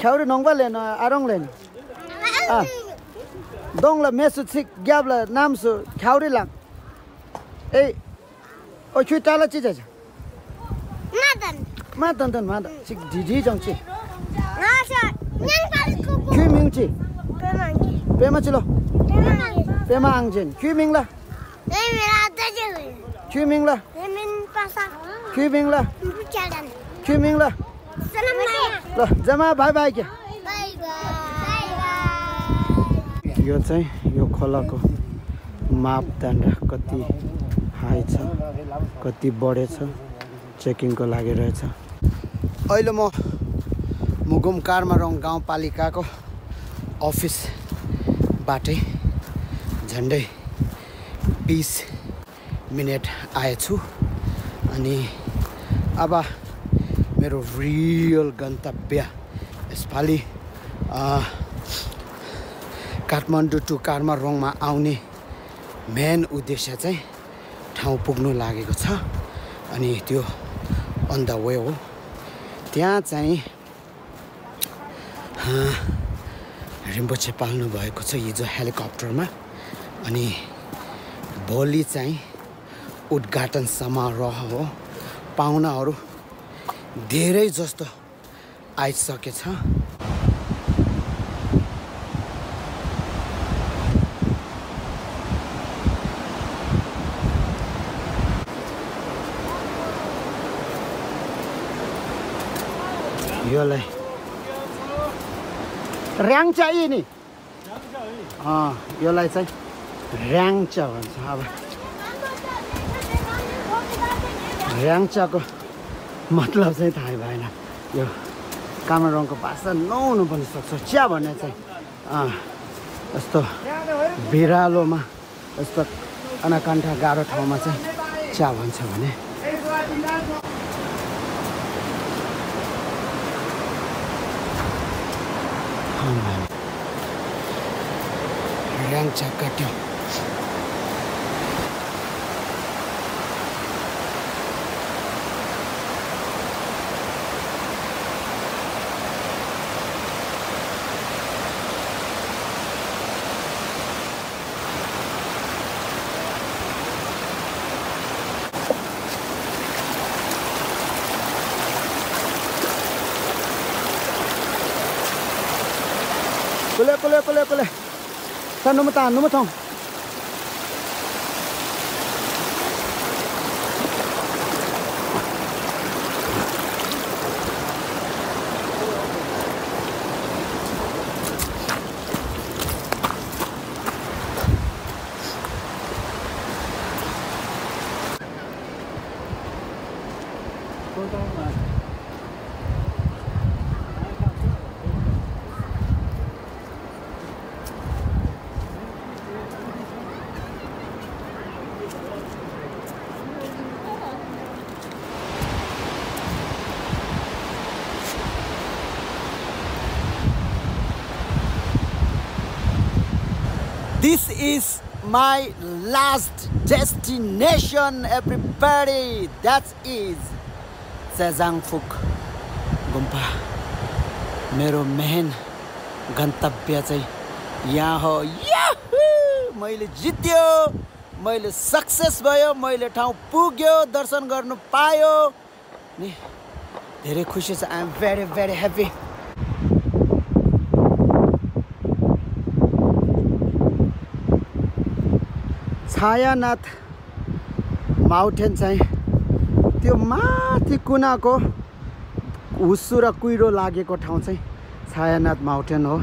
Khauri nongba len arong len. Dong la mesu chik gyab la nam su khauri lang. Ei. O chui tala chi ja. Madan. Madan. Chik di jong chi. Chui ming chi. Pema chilo. Pema angjen. Chui ming la. Chui ming la. Chui ming la. Chui ming la. ल जमा by by के यो चाहिँ यो खोलाको मापदण्ड कति high छ कति बढेछ चेकिङको लागि रहेछ अहिले म मुगुम कार्मारङ गाउँपालिकाको अफिसबाटै झन्डै 20 मिनेट आएछु अनि अब मेरो रियल गन्तव्य यसपालि काठमाडौँ टु कार्मारङमा आउने मेन उद्देश्य चाहिँ ठाउँ पुग्नु लागेको छ अनि त्यो अन द वे हो त्यहाँ चाहिँ रिम्पोछे पाल्नु भएको छ हिजो हेलिकप्टरमा अनि भोलि चाहिँ उद्घाटन समारोह हो पाहुनाहरू धेरै जस्तो आइसकेछ योलाई र्याङ्चा यी नि योलाई चाहिँ र्याङ्चा भन्छ अब र्याङ्चाको मतलब चाहिँ थाहा भएन यो कामराङको भाषा नहुनु पनि सक्छ चिया भन्ने चाहिँ यस्तो भिरालोमा यस्तो अनाकण्ठा गाह्रो ठाउँमा चाहिँ चिया भन्छ भने र्याङ्चा काट्यो Kule. Tan nomor tong. This is my last destination, everybody. That is Sejangphuk गुम्पा. मेरो मेन गन्तव्य चाहिँ यहाँ हो. याहू! मैले जित्यो, मैले सक्सेस भयो, मैले ठाउँ पुग्यो, दर्शन गर्नु पायो. नि धेरै खुसी छ. I am very happy. Chhayanath mountain चाहिँ त्यो माथि कुनाको हुस्सु र कुहिरो लागेको ठाउँ चाहिँ छायानाथ माउन्टेन हो.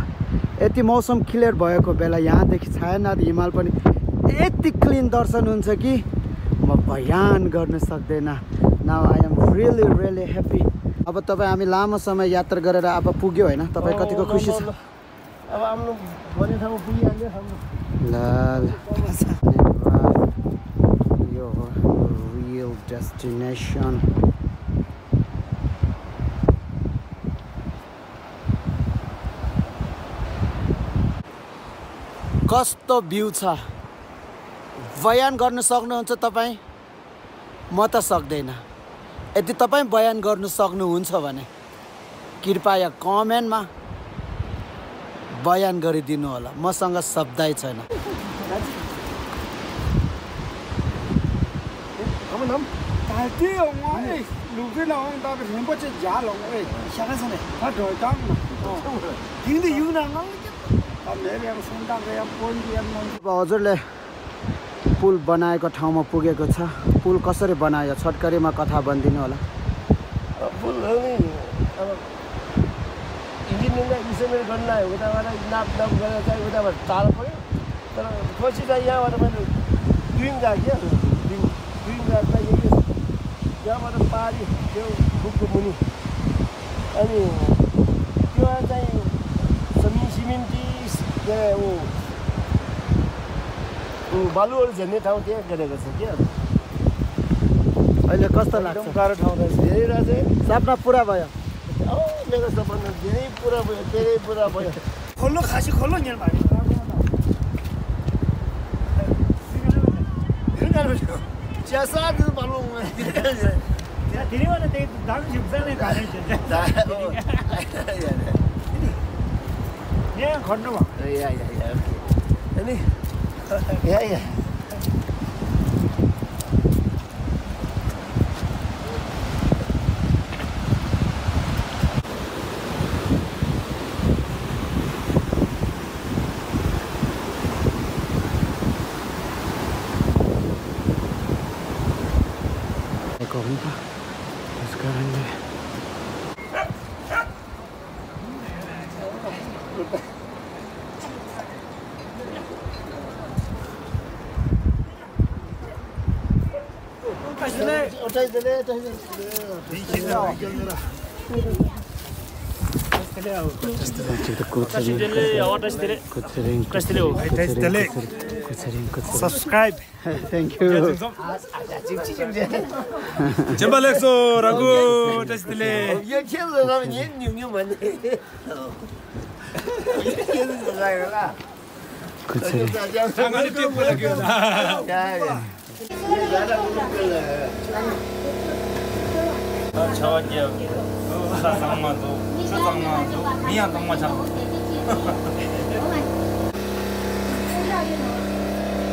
यति मौसम क्लियर भएको बेला यहाँदेखि छायानाथ हिमाल पनि यति क्लिन दर्शन हुन्छ कि म बयान गर्न सक्दैन. Now I am really happy. अब तपाईँ हामी लामो समय यात्रा गरेर अब पुग्यो होइन. तपाईँ कतिको खुसी छ? अब आफ्नो भन्ने ठाउँमा पुगिहाल्यो हाम्रो. ल your real destination. कस्तो भ्यू छ बयान गर्न सक्नुहुन्छ तपाईँ? म त सक्दैन. यदि तपाईँ बयान गर्न सक्नुहुन्छ भने कृपया कमेन्टमा बयान गरिदिनु होला मसँग शब्दै छैन हजुरले पुल बनाएको ठाउँमा पुगेको छ पुल कसरी बनायो छोटकरीमा कथा भनिदिनु होला पुल अब इन्जिनियरिङलाई इन्जिनियर गर्न आयो उताबाट नाप गरेर चाहिँ उताबाट टाढो पऱ्यो तर पछि चाहिँ यहाँबाट मैले डुइङ गएको क्या डुइङ गएको चाहिँ यहाँबाट पारी त्यो बुकको मुनि अनि त्यो चाहिँ सिमेन्टी बालुहरू झर्ने ठाउँ त्यहाँ गरेको छ क्या अहिले कस्तो लाग्छ एकदम गाह्रो ठाउँ रहेछ धेरै रहेछ सपना पुरा भयो मेरो सपना धेरै पुरा भयो खोल्नु खासी खोल्नु नि भाइ चियासा बालु धेरै वाला त्यही दामी झुक्छाले खाने यहाँ खट्नु भयो अनि या त्यस कारणले Subscribe. Thank you. Jembalexo ragu tasdile. यो खेल न नि न्यु भन्ने Jangan tipu lagi. 저기요. 사상마도 미안 동마자.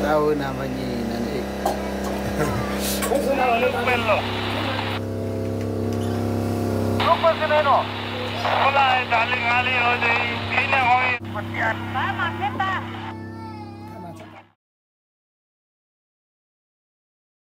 Tahu namanya nanti. bello. Super Sineno. Hola, darling Ali, hoy, kailan hoy? Mama,